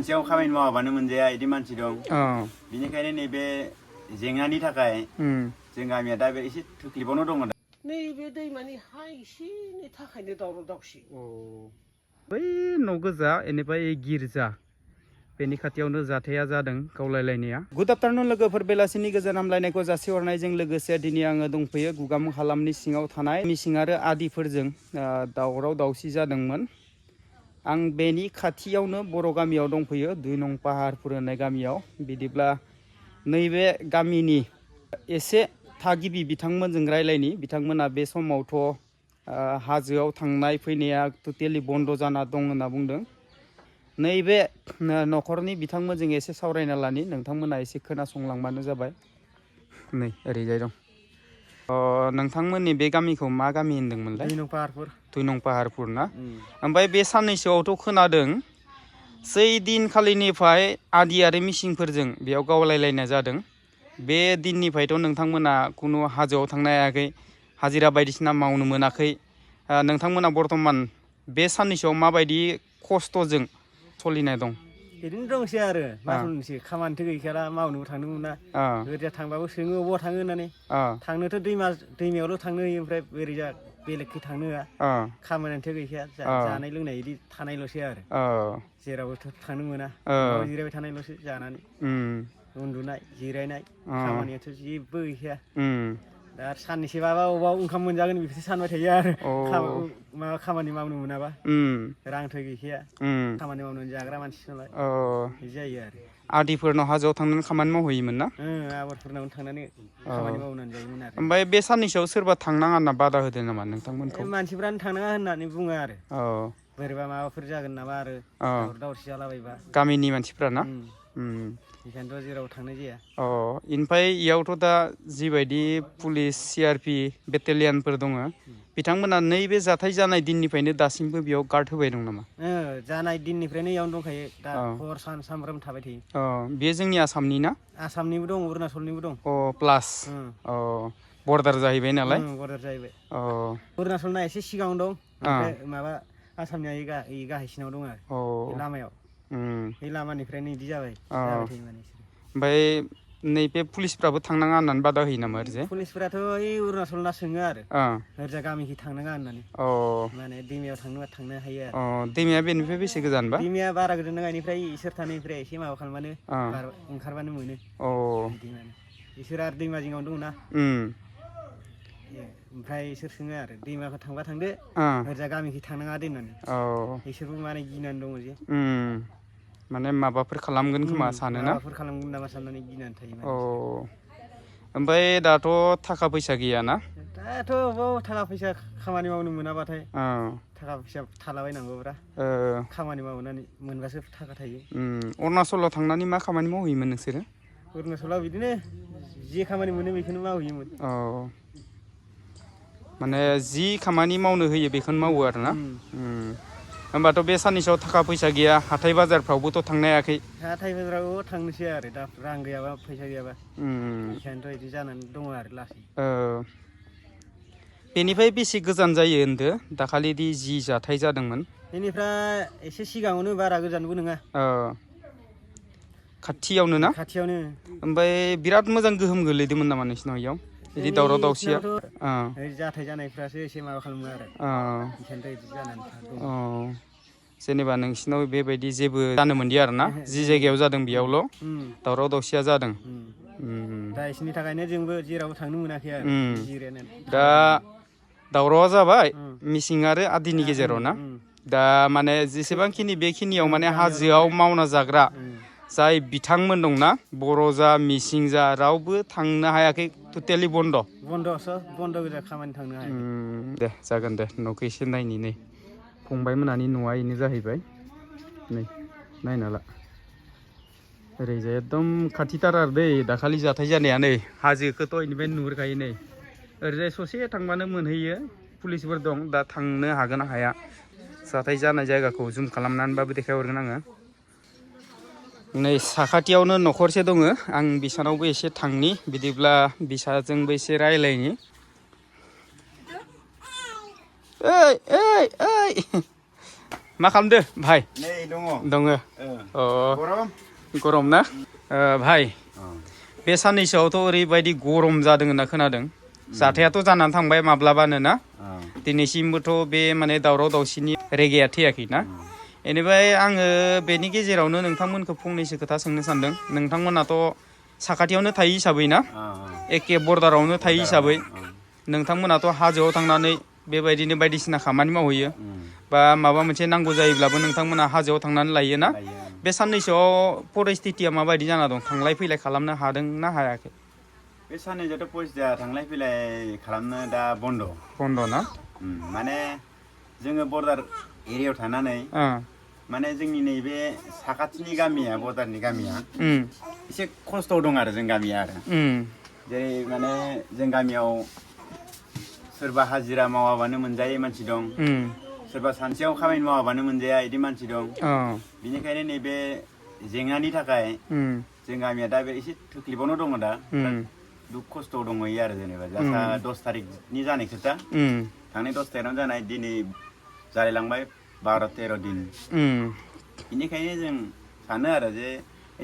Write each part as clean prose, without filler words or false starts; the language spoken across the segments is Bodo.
मोनसेयाव खामानि मावाबानो मोनजाया इदि मानसि दं। बिनिखायनो नैबे जेंनानि थाखाय जों गामिया दा बे एसे थोक्लिबावनो दङ दा। नैबे दैमानि हा एसेनि थाखायनो दावराव दावसि। बै न' गोजा बेनिफ्राय गिर्जा बेनि खाथियावनो जाथाया जादों गावलायलायनाया। गुड आफ्टारनुन लोगोफोर, बेलासिनि गोजोन हामलायनायखौ जासिहरनायजों लोगोसे दिनै आङो दंफैयो गुगामुग हालामनि सिङाव थानाय मिसिं आरो आदिफोरजों दावराव दावसि जादोंमोन। आं बेनि खाथियावनो बर' गामियाव दंफैयो, 2 नं पाहारपुर होननाय गामियाव। बिदिब्ला नैबे गामिनि एसे थागिबि बिथांमोनजों रायलायनि। बिथांमोना बे समावथ' हाजोआव थांनाय फैनाया टटेलि बन्द' जाना दं होनना बुंदों। नैबे न'खरनि बिथांमोनजों एसे सावरायना लानि, नोंथांमोना एसे खोनासंलांबानो जाबाय। नै ओरैजाय दं। नोंथांमोननि बे गामिखौ मा गामि होनदोंमोनलाय? 2 नं पाहारपुर। 2 नं पाहारपुर ना? ओमफ्राय बे साननैसोआवथ' खोनादों जै दिनखालिनिफ्राय आदि आरो मिसिंफोरजों बेयाव गावलायलायनाय जादों। बे दिननिफ्रायथ' नोंथांमोना खुनु हाजोआव थांनो हायाखै, हाजिरा बायदिसिना मावनो मोनाखै। नोंथांमोना बर्थमान बे साननैसोआव माबायदि खस्थ'जों सोलिनाय दं? बिदिनो दंसै आरो मा होननोसै, खामानिथ' गैखाला, मावनोबो थांनो मोना। ओरैजा थांबाबो सोङो अबाव थाङो होननानै। थांनोथ' दैमायावल' थांनो होयो, ओमफ्राय ओरैजा बेलेगखै थांनो होआ। खामानियानोथ' गैखाया, जानाय लोंनाय इदि थानायल'सै आरो। जेरावबोथ' थांनो मोना, न'आव जिरायबाय थानायल'सो जानानै। उन्दुनाय जिरायनाय, खामानियाथ' जेबो गैखाया। दा साननैसोबाबा अबाव ओंखाम मोनजागोन बेखौसो सानबाय थायो आरो। माबा खामानि मावनो मोनाबा, रांथ' गैखाया, खामानि मावनानै जाग्रा मानसि नालाय बिदि जायो आरो। आदिफोरनाव हाजोआव थांनानै खामानि मावहैयोमोन ना? आबादफोरनावनो थांनानै खामानि मावनानै जायोमोन आरो। ओमफ्राय बे साननैसोआव सोरबा थांनाङा होनना बादा होदों नामा नोंथांमोनखौ? मानसिफ्रानो थांनाङा होननानै बुङो आरो। बोरैबा माबाफोर जागोन नामा आरो, दावराव दावसि जालाबायबा। गामिनि मानसिफ्रा ना? बेखायनोथ' जेराव थांनाय जाया। ओमफ्राय इयावथ' दा जिबायदि पुलिस CRP बेटेलियानफोर दङ, बिथांमोना नैबे जाथाय जानाय दिननिफ्रायनो दासिमबो बेयाव गार्ड होबाय दं नामा? जानाय दिननिफ्रायनो इयावनो दंखायो, दा हर सान सामफ्रामबो थाबाय थायो। बेयो जोंनि आसामनि ना? आसामनिबो दं, अरुणाचलनिबो दं। प्लास बर्डार जाहैबाय नालाय। बर्डार जाहैबाय। अरुणाचलना एसे सिगाङाव दं, ओमफ्राय माबा आसामनिया गाहायसिनाव दं आरो लामायाव। बे लामानिफ्रायनो इदि जाबाय थायो माने। ओमफ्राय नैबे पुलिसफ्राबो थांनाङा होननानै बादा होयो नामा ओरैजाय? पुलिसफोराथ' ओइ अरुणाचलना सोङो आरो, ओरैजा गामिखै थांनाङा होननानै। माने दैमायाव थांनो हायो आरो। दैमाया बेनिफ्राय बेसे गोजानबा? दैमाया बारा गोजान नङा, इनिफ्राय इसोर थानायनिफ्राय एसे माबा खालामबानो ओंखारबानो मोनो। बिदि माने इसोर आरो दैमा जिङावनो दंना। ओमफ्राय इसोर सोङो आरो, दैमाखौ थांबा थांदो, ओरैजा गामिखै थांनाङा दे होननानै। इसोरबो माने गिनानै दङ जे। माने माबाफोर खालामगोन खोमा सानो ना? माबाफोर खालामगोन नामा साननानै गिनानै थायो माने। ओमफ्राय दाथ' थाखा फैसा गैयाना? दाथ' अबाव थाखा फैसा, खामानि मावनो मोनाबाथाय थाखा फैसा थालाबायनांगौब्रा। खामानि मावनानै मोनबासो थाखा थायो। अरुणाचलाव थांनानै मा खामानि मावहैयोमोन नोंसोरो? अरुणाचलाव बिदिनो जे खामानि मोनो बेखौनो मावहैयोमोन। माने जि खामानि मावनो होयो बेखौनो मावो आरोना? होमबाथ' बे साननैसोआव थाखा फैसा गैया, हाथाय बाजारफ्रावबोथ' थांनो हायाखै? हाथाय बाजाराव थांनोसै आरो, दा रां गैयाबा, फैसा गैयाबा। बेखायनोथ' बिदि जानानै दङ आरो लासै। बेनिफ्राय बेसे गोजान जायो होनदो दाखालिदि जि जाथाय जादोंमोन? बेनिफ्राय एसे सिगाङावनो, बारा गोजानबो नङा। खाथियावनो ना? खाथियावनो। ओमफ्राय बिराद मोजां गोहोम गोलैदोंमोन नामा नोंसिनाव इयाव? बिदि दावराव दावसिया? जाथाय जानायफ्रासो एसे माबा खालामो आरो। बेखायनोथ' बिदि जानानै दङ। जेनेबा नोंसिनाव बेबायदि जेबो जानो मोनदिया आरोना? जि जायगायाव जादों बेयावल' दावराव दावसिया जादों। दा इसोरनि थाखायनो जोंबो जेरावबो थांनो मोनाखै आरो, जिरायनानै। दा दावरावआ जाबाय मिसिं आरो आदिनि गेजेराव ना? दा माने जेसेबांखिनि बेखिनियाव माने हाजोआव मावना जाग्रा जाय बिथांमोन दंना, बर' जा मिसिं जा, रावबो थांनो हायाखै, टटेलि बन्द'। बन्द' गोजा, खामानि थांनो हायाखै। दे जागोन दे, न'खौ एसे नायनि नै। फंबाय मोनानि न'आ इनो जाहैबाय। नै नायना ला। ओरैजाय एकदम खाथिथार आरो दै, दाखालि जाथाय जानाया नै हाजोखौथ' इनिफ्राय नुहुरखायो नै। ओरैजाय ससे थांबानो मोनहैयो, पुलिसफोर दं, दा थांनो हागोन ना हाया। जाथाय जानाय जायगाखौ जुम खालामनानैबाबो देखायहरगोन आङो। नै साखाथियावनो न'खरसे दङ, आं बिसानावबो एसे थांनि, बिदिब्ला बिसाजोंबो एसे रायलायनि। ओइ ओइ ओइ मा खालामदो भाई नै दङ दङ गरम गरम ना भाई बे साननैसोआवथ' ओरैबायदि गरम जादों होनना खोनादों जाथायाथ' जानानै थांबाय माब्लाबानो ना दिनैसिमबोथ' बे माने दावराव दावसिनि रेगाया थैयाखै ना बेनिफ्राय आङो बेनि गेजेरावनो नोंथांमोनखौ फंनैसो खोथा सोंनो सानदों नोंथांमोनाथ' साखाथियावनो थायो हिसाबै ना एखे बर्डारावनो थायो हिसाबै नोंथांमोनाथ' हाजोआव थांनानै बेबायदिनो बायदिसिना खामानि मावहैयो बा माबा मोनसे नांगौ जायोब्लाबो नोंथांमोना हाजोआव थांनानै लायो ना बे साननैसोआव परिस्थितिया माबायदि जाना दं थांलाय फैलाय खालामनो हादों ना हायाखै बे साननैसोआवथ' परिस्थितिया थांलाय फैलाय खालामनो दा बन्द' ना माने जोङो बर्डार एरियायाव थानानै माने जोंनि नैबे साखाथिनि गामिया बर्डारनि गामिया एसे खस्थ' दं आरो जों गामिया आरो जेरै माने जों गामियाव सोरबा हाजिरा मावाबानो मोनजायै मानसि दं सोरबा सानसेयाव खामानि मावाबानो मोनजाया बिदि मानसि दं बिनिखायनो नैबे जेंनानि थाखाय जों गामिया दा बे एसे थोक्लिबावनो दङ दा दुख खस्थ' दंहैयो आरो जेनेबा दा 10 थारिखनि जानाय खोथा थांनाय 10 थारिखआवनो जानाय दिनै जालायलांबाय 12-13 दिन बेनिखायनो जों सानो आरो जे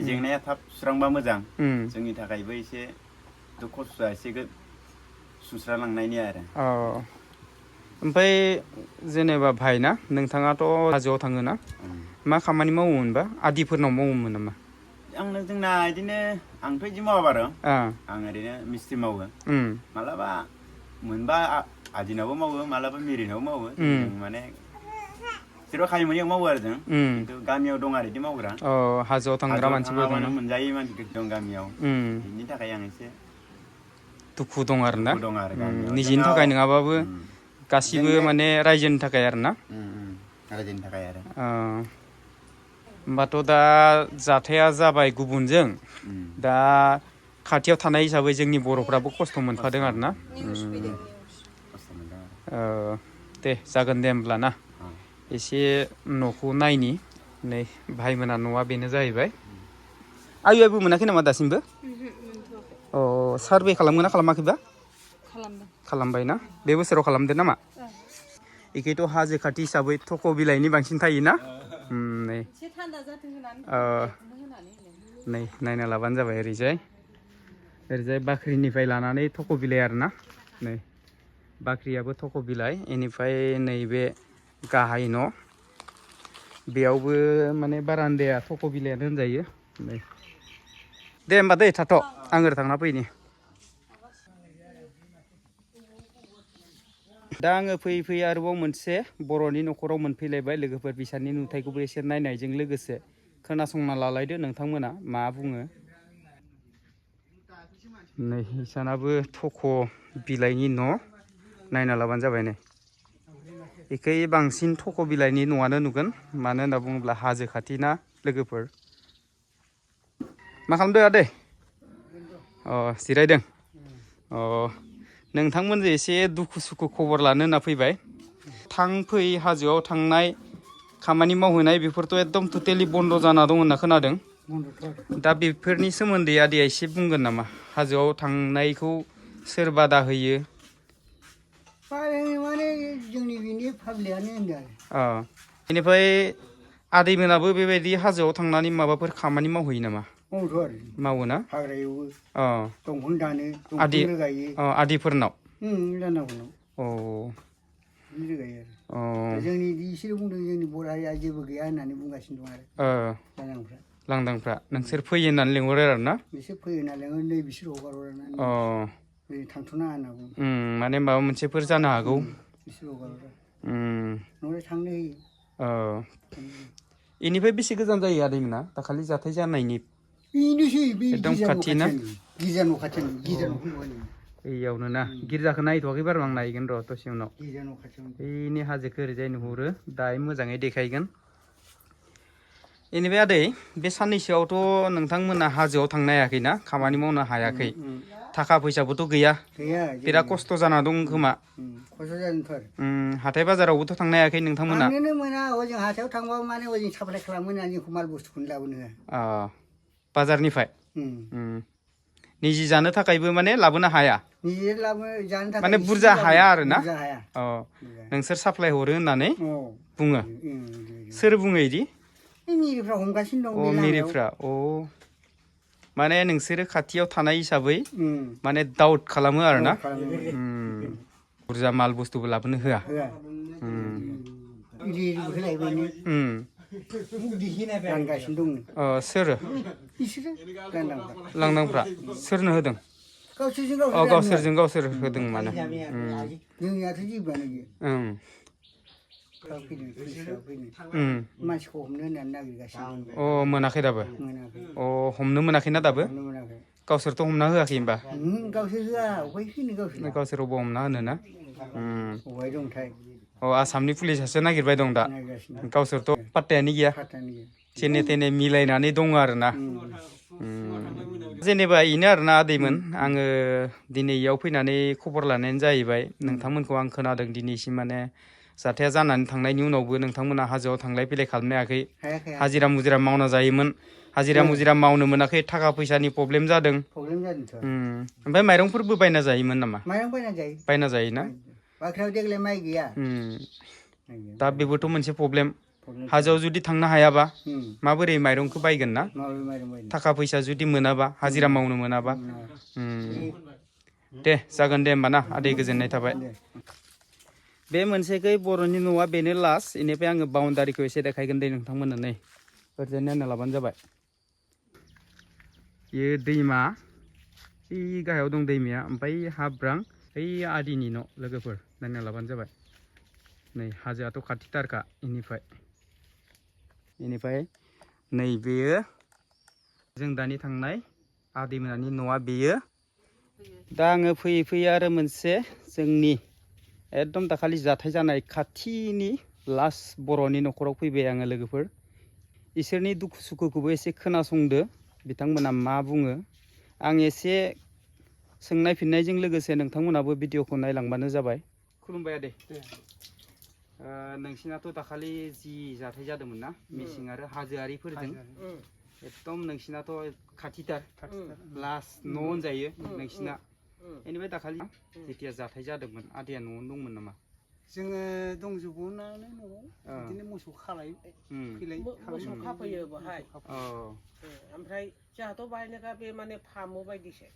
जेंनाया थाब सुस्रांबा मोजां जोंनि थाखायबो एसे दुख खस्थ'आ एसे सुस्रांलांनायनि आरो ओमफ्राय जेनेबा भाइ ना नोंथाङाथ' हाजोआव थाङो ना मा खामानि मावोमोनबा आदिफोरनाव मावोमोन नामा आंनो जोंना बिदिनो आंथ' बिदि मावा बार' आं ओरैनो मिस्ट्रि मावो मालाबा मोनबा आदिनावबो मावो मालाबा मेरिनावबो मावो माने जेराव खामानि मोनो मावो आरो जों खिन्थु गामियाव दं आरो बिदि मावग्रा हाजोआव थांग्रा मानसिफोर दं मोनजायै मानसिफोर दं गामियाव बिनि थाखाय आं एसे दुखु दं आरो ना गामियाव निजेनि थाखाय नङाबाबो गासिबो माने रायजोनि थाखाय आरो ना रायजोनि थाखाय आरो होमबाथ' दा जाथाया जाबाय गुबुनजों दा खाथियाव थानाय हिसाबै जोंनि बर'फ्राबो खस्थ' मोनफादों आरो ना दे जागोन दे होमब्ला ना एसे न'खौ नायनि नै भाइमोना न'आ बेनो जाहैबाय आइबो मोनाखै नामा दासिमबो सारभे खालामगोन ना खालामाखैबा खालामबाय ना बे बोसोराव खालामदो नामा एखेथ' हाजो खाथि हिसाबै थख' बिलाइनि बांसिन थायोना नै नै नायना लाबानो जाबाय ओरैजाय बाख्रिनिफ्राय लानानै थख' बिलाइ आरो ना नै बाख्रियाबो थख' बिलाइ बेनिफ्राय नैबे गाहाय न' बेयावबो माने बारान्दाया थख' बिलाइयानो होनजायो नै दे होमबा दै थाथ' आं ओरै थांना फैनि दा आङो फैयै फैयै आरोबाव मोनसे बर'नि न'खराव मोनफैलायबाय लोगोफोर बिसोरनि नुथायखौबो एसे नायनायजों लोगोसे खोनासंना लालायदो नोंथांमोना मा बुङो नै इसानाबो थख' बिलाइनि न' नायना लाबानो जाबाय नै इखै बांसिन थख' बिलाइनि न'आनो नुगोन मानो होनना बुङोब्ला हाजो खाथि ना लोगोफोर मा खालामदो आदै जिरायदों नोंथांमोनजों एसे दुखु सुखु खबर लानो होनना फैबाय थां फै हाजोआव थांनाय खामानि मावहैनाय बेफोरथ' एकदम टटेलि बन्द' जाना दं होनना खोनादों दा बेफोरनि सोमोन्दै आदैया एसे बुंगोन नामा हाजोआव थांनायखौ सोर बादा होयो माने जोंनि बेनि फाब्लिकआनो होनदों बेनिफ्राय आदैमोनाबो बेबायदि हाजोआव थांनानै माबाफोर खामानि मावहैयो नामा मावो ना हाग्रा एवो दंफां दानो दंफां रोगायो आदिफोरनाव रोगायो आरो जोंनि बिसोरो बुंदों जोंनि बर' हारिया जेबो गैया होननानै बुंगासिनो दं आरो लांदांफ्रा नोंसोर फैयो होननानै लिंहरो आरो ना बिसोर फैयो होनना लिंहरो नै बिसोर हगार हरा थांथ'नाङा होनना बुङो माने माबा मोनसेफोर जानो हागौ बिसोर हगार हरा न'आव थांनो होयो बेनिफ्राय बेसे गोजान जायो आदैमोना दाखालि जाथाय जानायनि बेनोसै बे एकदम खाथि ना गिर्जा न' खाथियानो गिर्जा न' बेयावनो ना गिर्जाखौ नायथ'वाखै बार' आं नायगोन र' दसे उनाव गिर्जा न' खाथियावनो बेनि हाजोखौ ओरैजाय नुहुरो दायो मोजाङै देखायगोन बेनिफ्राय आदै बे साननैसोआवथ' नोंथांमोना हाजोआव थांनो हायाखैना खामानि मावनो हायाखै थाखा फैसाबोथ' गैया बिराद खस्थ' जाना दं खोमा खस्थ' जादोंथ' आरो हाथाय बाजारावबोथ' थांनो हायाखै नोंथांमोना थांनोनो मोना ओजों हाथायाव थांबाबो माने ओजों साप्लाय खालामो होननानै जोंखौ माल बुस्थुखौनो लाबोनो होआ बाजारनिफ्राय निजि जानो थाखायबो माने लाबोनो हाया निजे जानो थाखाय माने बुरजा हाया आरो ना बुरजा हाया अ नोंसोर साप्लाय हरो होननानै औ बुङो सोर बुङो इदि मिरिफ्रा हमगासिनो दं अ बे लामायाव मिरिफ्रा अ माने नोंसोरो खाथियाव थानाय हिसाबै उम माने दाउट खालामो आरो ना खालामो बुरजा माल बुस्थुबो लाबोनो होआ होआ इदि होलायबायनो गानगासिनो दं अ सोर बिसोरो गानदांफ्रा लांदांफ्रा सोरनो होदों गावसोरजों अ गावसोरजों गावसोर होदों माने जोंनियाथ' जेबोआनो गैया मानसिखौ हमनो होननानै नागिरगासिनो अ मोनाखै दाबो मोनाखै अ हमनो मोनाखैना दाबो हमनो मोनाखै गावसोरथ' हमना होआखै होनबा गावसोर होआ अबहाय फैनो गावसोर गावसोर अबाव हमना होनो ना अबहाय दंथाय अ आसामनि पुलिसासो नागिरबाय दं दा नागिरगासिनो गावसोरथ' पात्तायानो गैया फात्तायानो गैया जेने तेने मिलायनानै दङ आरोना जेनेबा इनो आरोना आदैमोन आङो दिनै इयाव फैनानै खबर लानायानो जाहैबाय नोंथांमोनखौ आं खोनादों दिनैसिम माने जाथाया जानानै थांनायनि उनावबो नोंथांमोना हाजोआव थांलाय फैलाय खालामनो हायाखै हाजिरा मुजिरा मावना जायोमोन हाजिरा मुजिरा मावनो मोनाखै थाखा फैसानि प्रब्लेम जादों प्रब्लेम जादोंथ' ओमफ्राय माइरंफोरबो बायना जायोमोन नामा माइरं बायना जायो बायना जायोना बाख्रियाव देग्लाय माइ गैया दा बेबोथ' मोनसे प्रब्लेम हाजोआव जुदि थांनो हायाबा माबोरै माइरंखौ बायगोन ना थाखा फैसा जुदि मोनाबा हाजिरा मावनो मोनाबा दे जागोन दे होमबा ना आदै गोजोननाय थाबाय बे मोनसेखै बर'नि न'आ बेनो लास्ट इनिफ्राय आङो बाउन्डारिखौ एसे देखायगोन दे नोंथांमोननो नै ओरैजाय नायना लाबानो जाबाय बेयो दैमा बै गाहायाव दं दैमाया ओमफ्राय हाब्रां बै आदिनि न' लोगोफोर नायना लाबानो जाबाय नै हाजोआथ' खाथिथारखा इनिफ्राय नै बेयो जों दानि थांनाय आदैमोनानि न'आ बेयो दा आङो फैयै फैयै आरो मोनसे जोंनि एकदम दाखालि जाथाय जानाय खाथिनि लास्ट बर'नि न'खराव फैबाय आङो लोगोफोर इसोरनि दुखु सुखुखौबो एसे खोनासंदो बिथांमोना मा बुङो आं एसे सोंनाय फिननायजों लोगोसे नोंथांमोनाबो भिडिअखौ नायलांबानो जाबाय खुलुमबाय आदै नोंसिनाथ' दाखालि जि जाथाय जादोंमोन ना मेसिं आरो हाजोआरिफोरजों एकदम नोंसिनाथ' खाथिथार लास्ट न' होनजायो नोंसिना बेनिफ्राय दाखालि जेथिया जाथाय जादोंमोन आदैया न'आवनो दंमोन नामा जोङो दंजोबोनालाय न'आव बिदिनो मोसौ खालाय फैलाय मोसौ खाफैयो बाहाय ओमफ्राय जोंहाथ' बाहायनोखा बे माने फामु बायदिसो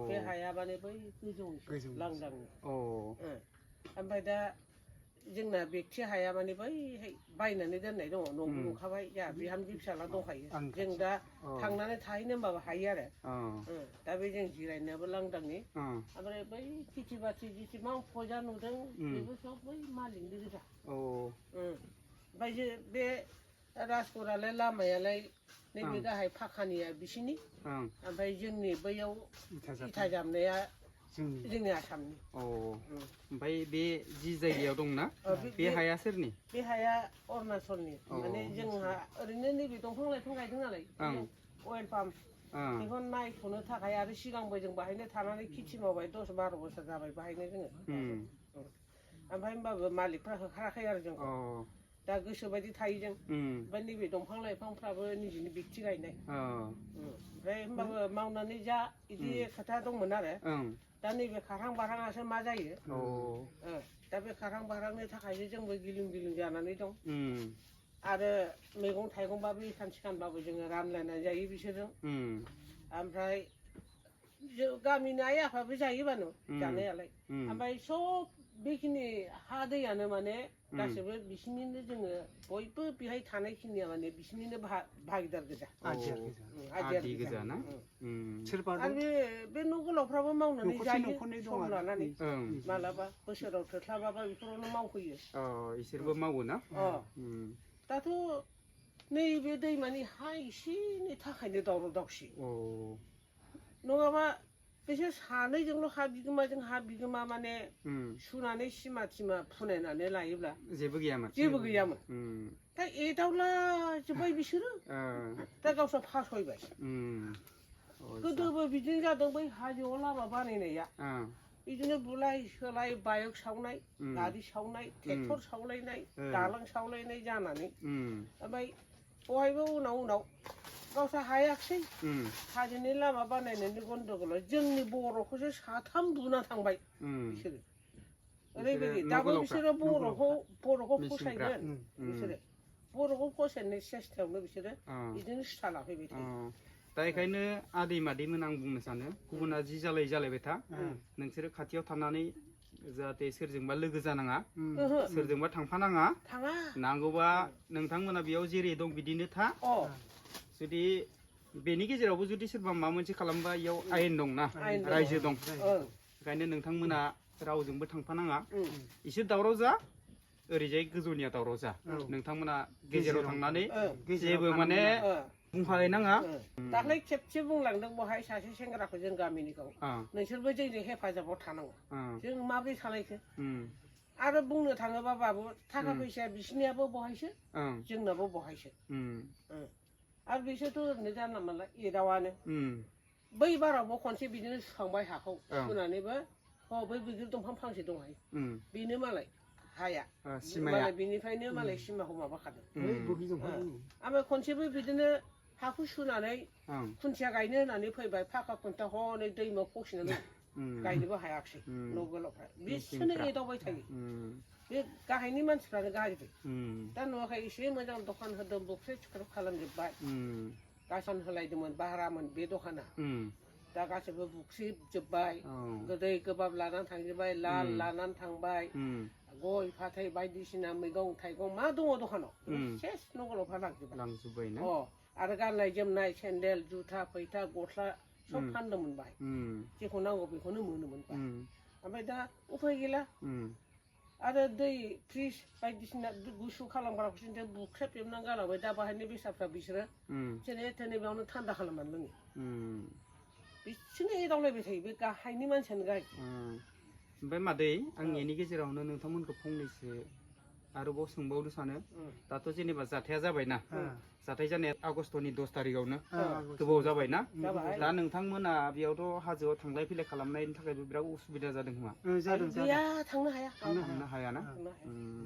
बे हाया माने बै गोजौ लांदां ओमफ्राय दा जोंना बेक्ति हाया माने बैहाय बायनानै दोननाय दङ न'बो लुखाबाय जोंहा बिहामजो फिसाला दंखायो जों दा थांनानै थाहैनो होनबाबो हायो आरो दा बे जों जिरायनायाबो लांदांनि ओमफ्राय बै खेथि बाथि जेसेबां फजा नुदों बेबो सब बै मालिकनि गोजा ओमफ्राय बे राजगरालाय लामायालाय नैबे गाहाय फाखानिया बिसिनि ओमफ्राय जोंनि बैयाव इथा जाबनाया जोंनि आसामनि ओमफ्राय बे जि जायगायाव दंना बे हाया सोरनि बे हाया अरुणाचलनि माने जोंहा ओरैनो नैबे दंफां लाइफां गायदों नालाय अइल पाम बेखौ नायथ'नो थाखाय आरो सिगांबो जों बाहायनो थानानै खेथि मावबाय 10-12 बोसोर जाबाय बाहायनो जोङो ओमफ्राय होमबाबो मालिकफ्रा होखाराखै आरो जोंखौ दा गोसोबायदि थायो जों ओमफ्राय नैबे दंफां लाइफांफ्राबो निजिनि बेक्ति गायनाय ओमफ्राय होमबाबो मावनानै जा बिदि खोथा दंमोन आरो दा नैबे खारहां बारहांआसो मा जायो दा बे खारहां बारहांनि थाखायसो जोंबो गिलुं गिलुं जानानै दं आरो मैगं थाइगंबाबो इसान सिखानबाबो जोङो रानलायनानै जायो बिसोरजों ओमफ्राय गामिनि आइ आफाबो जायो बानु जानायालाय ओमफ्राय सब बेखिनि हा दैयानो माने गासिबो बिसिनिनो जोङो बयबो बेहाय थानाय खिनिया माने बिसिनिनो भागिदार गोजा आदि गोजा ना आरो बे न' गोलावफ्राबो मावनानै जायो सम लानानै मालाबा बोसोराव थोस्लाबाबा बेफोरावनो मावफैयो इसोरबो मावो ना दाथ' नैबे दैमानि हा एसेनि थाखायनो दावराव दावसि नङाबा बिसोर सानैजोंल' हा बिगोमा माने सुनानै सिमा थिमा फुनायनानै लायोब्ला जेबो गैयामोन दा एदावला जोब्बाय बिसोरो दा गावस्रा फासयबाय गोदोबो बिदिनो जादों बै हाजोआव लामा बानायनाया बिदिनो बुलाय सोलाय बाइक सावनाय गारि सावनाय ट्रेक्टर सावलायनाय दालां सावलायनाय जानानै ओमफ्राय बहायबो उनाव गावसा हायाखिसै हाजोनि लामा बानायनायनि गन्दगोलाव जोंनि बर'खौसो साथाम बुना थांबाय बिसोरो ओरैबायदि दाबो बिसोरो बर'खौ फसायगोन बिसोरो बर'खौ फसायनाय सेस्टायावनो बिसोरो बिदिनो सिथा लाफैबाय थायो दा बेखायनो आदै मादैमोन आं बुंनो सानो गुबुना जि जालायबाय था नोंसोरो खाथियाव थानानै जाहाथे सोरजोंबा लोगो जानाङा सोरजोंबा थांफानाङा नांगौबा नोंथांमोना बेयाव जेरै दं बिदिनो था जुदि बेनि गेजेरावबो जुदि सोरबा माबा मोनसे खालामबा इयाव आयेन दंना रायजो दं ओंखायनो नोंथांमोना रावजोंबो थांफानाङा इसोर दावराव जा ओरैजाय गोजौनिया दावराव जा नोंथांमोना गेजेराव थांनानै जेबो माने बुंफाहैनाङा दाख्लै खेबसे बुंलांदों बहाय सासे सेंग्राखौ जों गामिनिखौ नोंसोरबो जोंनि हेफाजाबाव थानांगौ जों माबोरै थालायखो आरो बुंनो थाङोबा बाबु थाखा फैसाया बिसिनियाबो बहायसो जोंनाबो बहायसो आरो बिसोरथ' ओरैनो जानला मोनला एदावानो बै बारावबो खनसे बिदिनो सुखांबाय हाखौ सुनानैबो बै बैग्रि दंफां फांसे दंहाय बेनो मालाय हाया मालाय बिनिफ्रायनो मालाय सिमाखौ माबाखादों ओमफ्राय खनसेबो बिदिनो हाखौ सुनानै खुन्थिया गायनो होननानै फैबाय फाखा खुन्था हनै दैमायाव फसिनानै गायनोबो हायाखिसै न' गोलावफ्रा बिसोरनो एदावबाय थायो बे गाहायनि मानसिफ्रानो गाज्रि दा नुवाखै एसे मोजां दखान होदों बुख्रे सुख्रे खालामजोब्बाय गासन होलायदोंमोन भारामोन बे दखाना दा गासैबो बुख्रेबजोब्बाय गोदै गोबाब लानानै थांजोब्बाय लाल लानानै थांबाय गय फाथै बायदिसिना मैगं थाइगं मा दङ दखानाव सेस न' गोलावफ्रा लांजोब्बाय आरो गाननाय जोमनाय सेन्देल जुथा फैथा गस्ला सब फानदोंमोन बाहाय जेखौ नांगौ बेखौनो मोनोमोन बाहाय ओमफ्राय दा उफाय गैला आरो दै फ्रिज बायदिसिना गुसु खालामग्राखौसो बुख्रेबजोबनानै गालांबाय दा बाहायनि बेसादफ्रा बिसोरो जेने थेने बेयावनो थान्दा खालामनानै लोङो बिसोरनो एदावलायबाय थायो बे गाहायनि मानसियानो गाज्रि ओमफ्राय मादै आं बेनि गेजेरावनो नोंथांमोनखौ फंनैसो आरोबाव सोंबावनो सानो दाथ' जेनेबा जाथाया जाबायना जाथाय जानाया आगष्टनि 10 तारिखआवनो गोबाव जाबायना दा नोंथांमोना बेयावथ' हाजोआव थांलाय फैलाय खालामनायनि थाखायबो बिराद उसुबिदा जादों खोमा गैया थांनो हायाना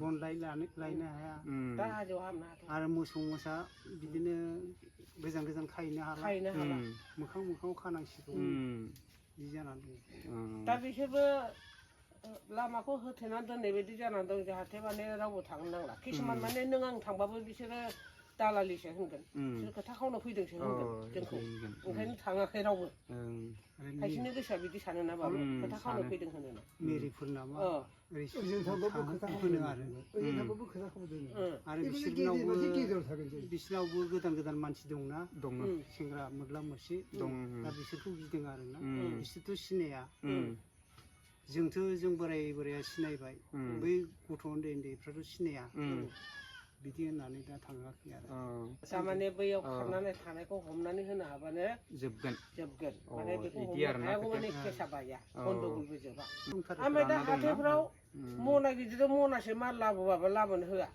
बन लायनो हाया दा हाजोआव हाबनो हाथों आरो मोसौ मोसा बिदिनो गोजान गोजान खाहैनो हाला मोखाङाव खानांसिगौ बिदि जानानै दं दा बिसोरबो लामाखौ होथेनानै दोननाय बायदि जानानै दं जाहाथे माने रावबो थांनो नांला किसुमान माने नों आं थांबाबो बिसोरो दालालिसो होनगोन बिसोर खोथा खावनो फैदोंसो होनगोन जोंखौ ओंखायनो थाङाखै रावबो खायसेनि गोसोआ बिदि सानो ना बाबु खोथा खावनो फैदों होनो मेरिफोर नामा आरो बिसोरनावबो गोदान मानसि दंना सेंग्रा मोग्ला मोसि दा बिसोरखौ गिदों आरोना बिसोरथ' सिनाया जों बोराया सिनायबाय बै गथ' उन्दैफ्राथ' सिनाया बिदि होननानै दा थाङाखै आरो थारमाने बैयाव खारनानै थानायखौ हमनानै होनो हाबानो जोबगोन माने बेखौ हमनो हायागौ माने केसा बाया गन्दगलबो जोबा ओमफ्राय दा हाथायफ्राव मना गिदिर मनासे माल लाबोबाबो लाबोनो होआ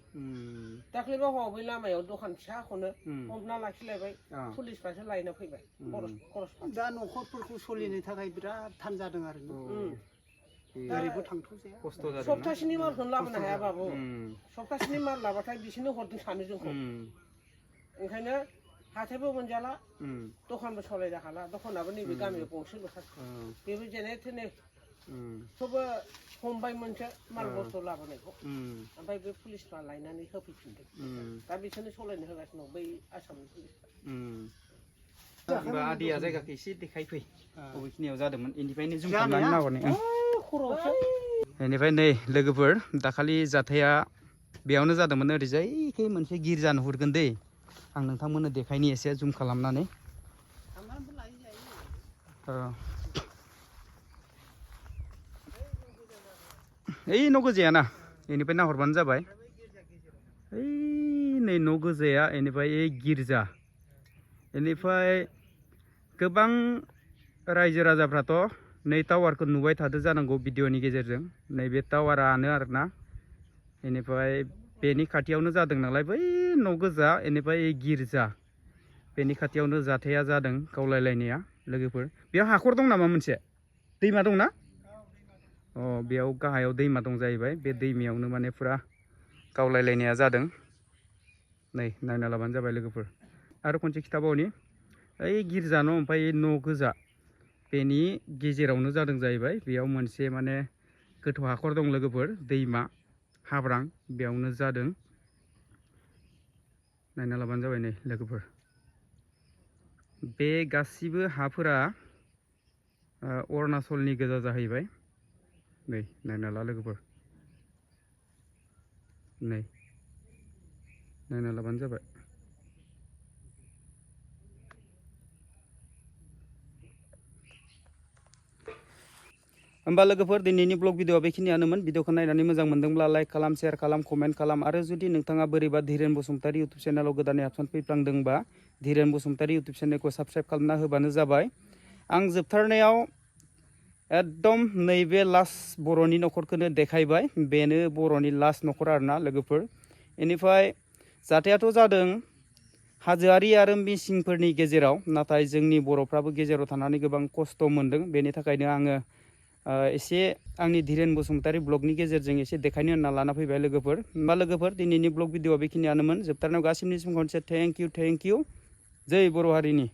दाख्लैबा बै लामायाव दखान फिसाखौनो हमना लाखिलायबाय पुलिसफ्रासो लायनो फैबाय खरस दा न'खरफोरखौ सोलिनो थाखाय बिराद थान जादों आरो ओरैबो थांथ'जाया खस्थ' जादों सप्तासेनि मालखौनो लाबोनो हाया बाबु सप्तासेनि माल लाबाथाय बिसोरनो हरदों सानो जोंखौ ओंखायनो हाथायबो मोनजाला दखानबो सालायनो हाला दखानाबो नैबे गामियाव गंसेल'खा बेबो जेने थेने थेवबो हमबाय मोनसे माल बुस्थु लाबोनायखौ ओमफ्राय बे पुलिसफ्रा लायनानै होफैफिनदों दा बिसोरनो सालायनो होगासिनो दं बै आसामनि पुलिसफ्रा होमबा आदैया जायगाखौ एसे देखायफै बबेखिनियाव जादोंमोन बेनिफ्रायनो जुम खालामनानै नाहरनाय बेनिफ्राय नै लोगोफोर दाखालि जाथाया बेयावनो जादोंमोन ओरैजायखै मोनसे गिर्जा नुहुरगोन दै आं नोंथांमोननो देखायनि एसे जुम खालामनानै ओइ न' गोजायाना बेनिफ्राय नाहरबानो जाबाय ओइ नै न' गोजाया बेनिफ्राय ओइ गिर्जा बेनिफ्राय गोबां रायजो राजाफ्राथ' नै टावारखौ नुबाय थादों जानांगौ भिडिअनि गेजेरजों नैबे टावारानो आरोना बेनिफ्राय बेनि खाथियावनो जादों नालाय बै न' गोजा बेनिफ्राय गिर्जा बेनि खाथियावनो जाथाया जादों गावलायलायनाया लोगोफोर बेयाव हाखर दं नामा मोनसे दैमा दंना बेयाव गाहायाव दैमा दं जाहैबाय बे दैमायावनो माने फुरा गावलायलायनाया जादों नै नायना लाबानो जाबाय लोगोफोर आरो खनसे खिथाबावनि ओइ गिर्जा न' ओमफ्राय न' गोजा बेनि गेजेरावनो जादों जाहैबाय बेयाव मोनसे माने गोथौ हाखर दं लोगोफोर दैमा हाब्रां बेयावनो जादों नायना लाबानो जाबाय नै लोगोफोर बे गासिबो हाफोरा अरुणाचलनि गोजा जाहैबाय नै नायना ला लोगोफोर नै नायना लाबानो जाबाय होमबा लोगोफोर दिनैनि ब्लग भिडिअ बेखिनियानोमोन भिडिअखौ नायनानै मोजां मोनदोंब्ला लाइक खालाम शेयार खालाम कमेन्ट खालाम आरो जुदि नोंथाङा बोरैबा धीरेन बसुमतारी इउटुब चेनेलाव गोदानै हाबसन फैफ्लांदोंबा धीरेन बसुमतारी इउटुब चेनेलखौ साबस्क्राइब खालामना होबानो जाबाय आं जोबथारनायाव एकदम नैबे लास्ट बर'नि न'खरखौनो देखायबाय बेनो बर'नि लास्ट न'खर आरोना लोगोफोर बेनिफ्राय जाथायाथ' जादों हाजोआरि आरो मिसिंफोरनि गेजेराव नाथाय जोंनि बर'फ्राबो गेजेराव थानानै गोबां खस्थ' मोनदों बेनि थाखायनो आङो एसे आंनि धीरेन बसुमतारी ब्लगनि गेजेरजों एसे देखायनो होनना लाना फैबाय लोगोफोर होमबा लोगोफोर दिनैनि ब्लग भिडिअ बेखिनियानोमोन जोबथारनायाव गासिबनिसिम खनसे थेंक इउ जै बर' हारिनि